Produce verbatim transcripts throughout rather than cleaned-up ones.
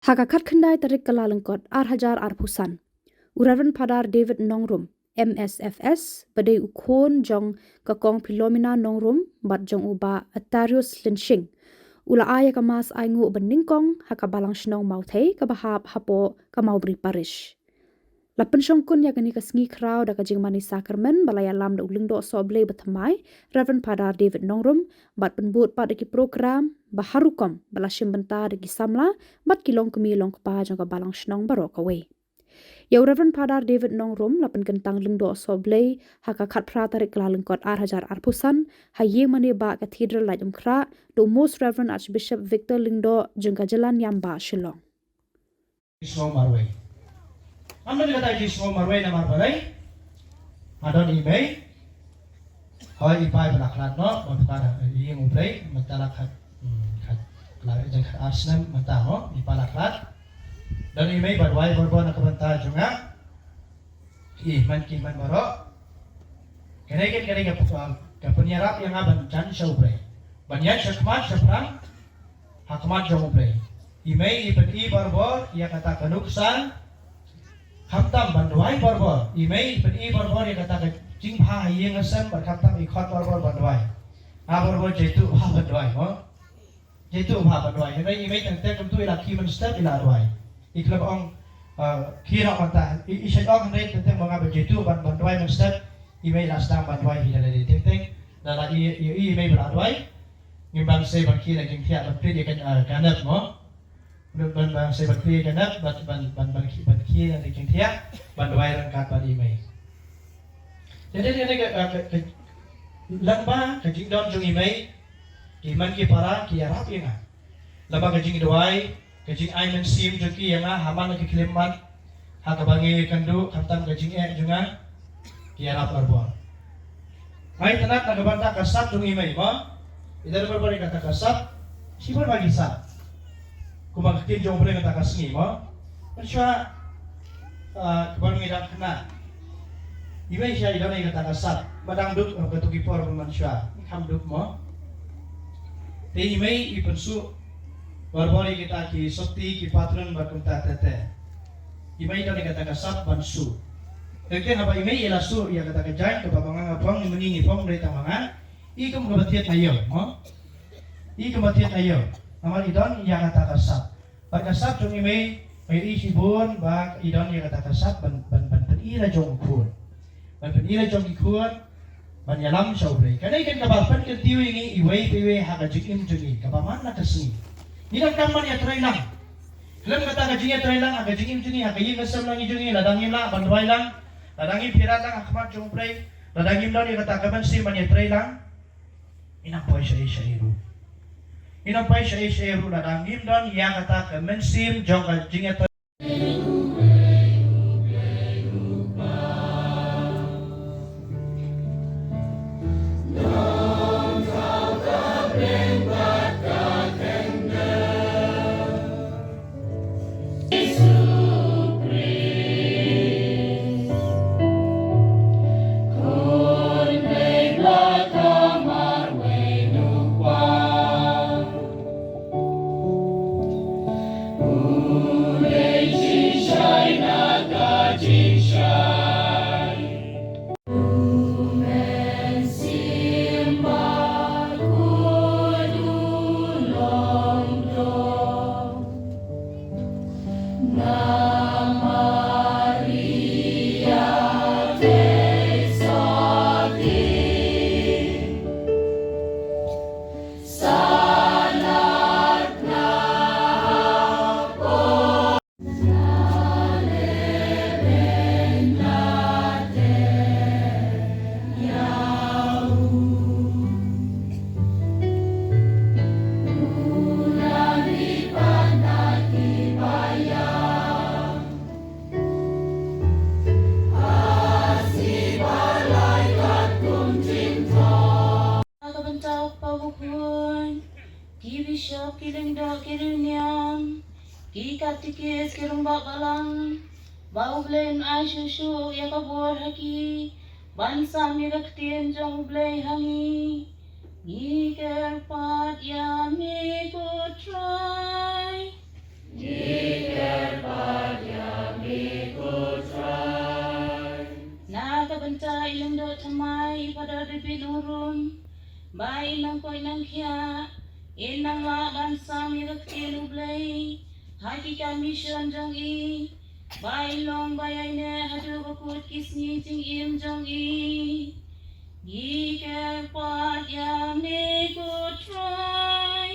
Ha ka khatkhyndai tarik Kyllalyngkot ar hajar arphew san, u Reverend Father David Nongrum, M S F S, ba dei u khun jong ka Kong Philomena Nongrum bad jong u Bah Atarius Lynshing, u la ai ïa ka Mass ainguh ba nyngkong ha ka Balang Shnong Mawthei kaba hap hapoh ka Mawbri Parish. La pynshongkun ïa kane ka sngi khraw da ka jingmane sakramen ba la ïalam da u Lyngdoh Sohblei ba thymmai, Reverend Father David Nongrum, bad pynbud pat da ki program ba har rukom ba la shim bynta da ki samla bad ki longkmie longkpa jong ka Balang Shnong baroh kawei. Ïa u Reverend Father David Nongrum la pynkyntang Lyngdoh Sohblei ha ka khatphra tarik Kyllalyngkot ar hajar arphew san ha ïing mane bah Cathedral Laitumkhrah da u Most Reverend Archbishop Victor Lyngdoh jong ka jylla niam bah Shillong. Jingsngew marwei. Ngam don kata jingsngew marwei namar balei? Nga don i mei. Hooid, i pa i ba la khlad noh, ba pynban ha ïing U Blei mynta la khat, hmm, khat, la jong khat ar snem mynta, mo, i pa la khlad. Don i mei ba duwai borbor na ka bynta jong nga. Ki hynmen ki hynmen baroh. Kane ka, kane ka, ka pynïarap ïa nga ban jan sha U Blei, ban ïaid sha khmat sha phrang ha khmat jong U Blei. I mei i pyni borbor ïa kata ka nuksan. Khamtam ban duwai borbor. I mei i pyni borbor ïa kata ka jingbha ha ïing ha sem, bad khamtam i khot borbor ban duwai. Nga borbor jaituh bha ban duwai, mo. Jaituh bha ban duwai. Hynrei i mei teng teng kumtu i la khie mynstep i la duwai. I khlem ong, ah, khie noh mynta. I, i shait ong hynrei teng teng ba nga ba jaituh ban, ban duwai mynstep. I mei i la sdang ban duwai hi da lade teng teng. Da la i, i, i mei ba la duwai. Ngim bang sei ban khie na jingthiah ban plie ïa ka, ah, ka nep, mo. Ban, ban, ban sei ban plie ïa ka nep, ban, ban, ban, ban khie, ban khie na jingthiah ban duwai ryngkat bad i mei. Jadi, jadi ka, ka, ka, ka, lyngba ka jingdon jong i mei, ki hynmen ki para ki ïarap ïa nga. Lyngba ka jingduwai, ka jingai mynsiem jong ki ïa nga ha man la ki khyllipmat, ha kaba ngi ïakynduh, khamtam ka jingeh jong nga, ki ïarap borbor. Nga itynnad na ka bynta ka sap jong i mei, mo. I don borbor ïa kata ka sap, shibun ba ki sap. Kumba ka ktien jong U Blei mynta ka sngi, mo. Mynshuwa, ah, kaba ngi dang khynnah, i mei sha i don ïa kata ka sap. Ba dang duk, eh, katto ki por ba mynshuwa. Kham duk, mo. Te i mei i pynsuh borbor ïa kita ki sotti ki patron bad kumta te te. I mei i don ïa kata ka sap ban suh. Te te haba i mei i la suh ïa kata ka jaiñ kaba ma nga nga phong, i mei ngi phong, dei tang ma nga. I kum kaba thied na ïew, mo. I kum kaba thied na ïew. Namar i don ïa kata ka sap. Bad ka sap jong i mei, mei i shibun ba i don ïa kata ka sap ban, ban, ban pyni la jong u khun. Ban pyni la jong ki khun, ban ïalam sha U Blei. Kane kan kaba pynkyntiew ïa ngi iwei pa iwei ha ka jingim jong ngi, kaba man la ka sngi. Ngi donkam ban ïatreilang. Khlem kata ka jingïatreilang ha ka jingim jong ngi, ha ka ïing ka sem lang jong ngi, lada ngim lah ban duwai lang, lada ngim pyrkhat lang ha khmat jong U Blei, lada ngim don ïa kata ka mynsiem ban ïatreilang. Ngin ym poi shaei shaei ruh. Ngin ym poi shaei shaei ruh lada ngim don ïa kata ka mynsiem jong ka jingïatreilang. Ka bynta u Kpa, u Khun, ki bishop, ki lyngdoh, ki riewniam, ki katikis, ki rangbah balang, ba U Blei un ai shuh shuh ïa ka bor ha ki ban sam ïa ka ktien jong U Blei ha ngi. Ngi kyrpad ïa me ko Trai. Na ka bynta i lyngdoh thymmai i Phadar David Nongrum, ba in nang koit nang khiah, in nang lah ban sam ïa ka ktien U Blei ha ki kam mishon jong i, ba in long ba ïaineh haduh ba kut ki sngi jingim jong i. Ngi kyrpad ïa me ko Trai.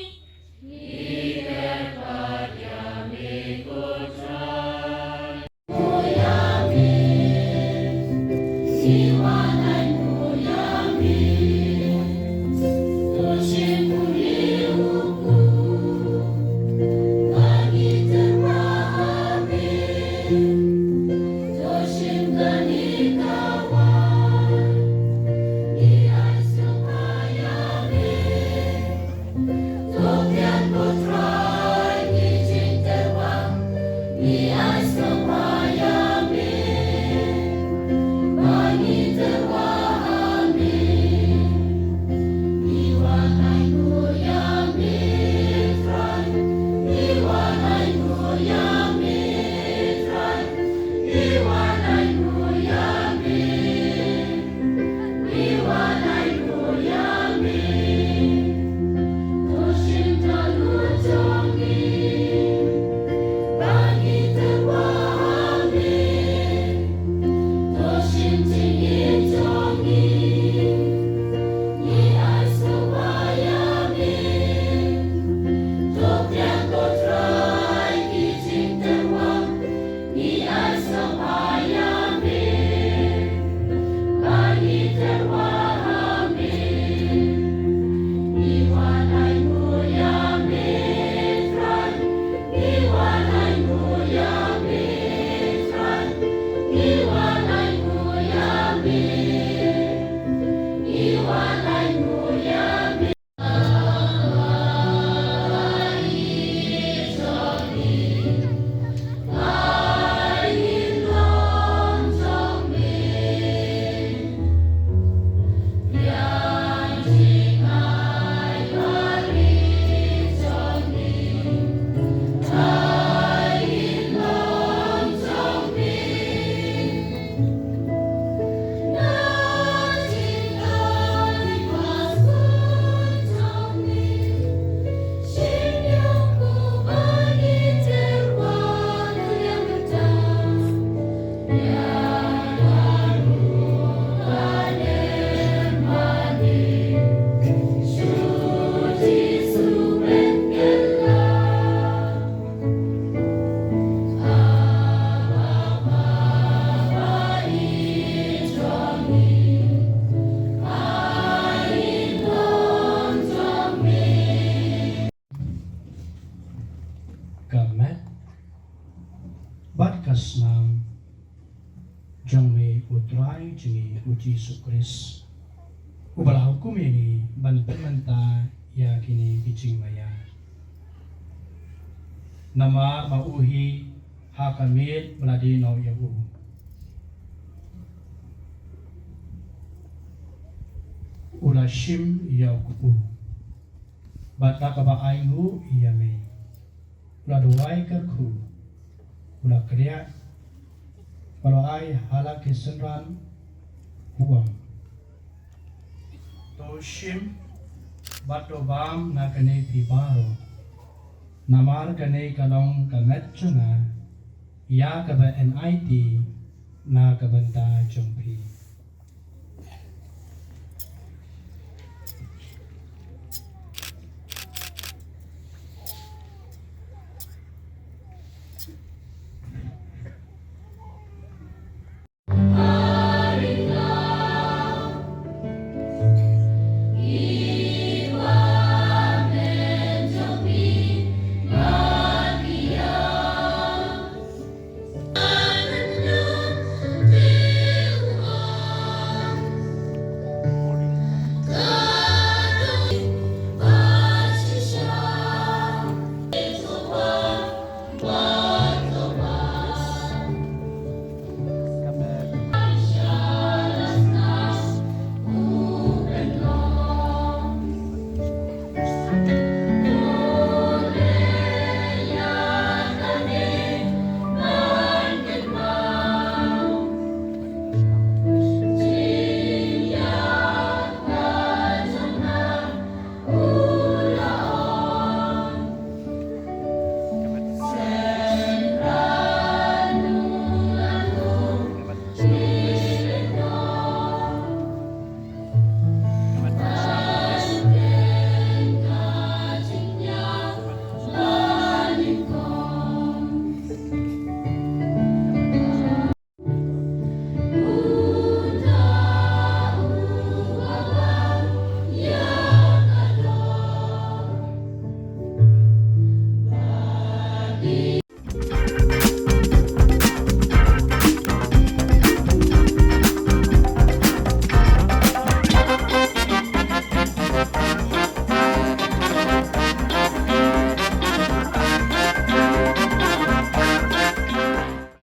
Ka met bad ka snam jong me U Trai jong ngi U Jisu Khrist, uba la hukum ïa ngi ban pynmynta ïa kine ki jingmaïa. Namar ma u hi ha ka miet ba la die noh ïa u, u la shim ïa u kpu, bad da kaba ainguh ïa me, u la duwai kyrkhu, u la kdiah, u la ai ha la ki synran, u ong: To shim bad to bam na kane phi baroh, namar kane ka long ka met jong nga, ïa kaba yn aiti na ka bynta jong phi.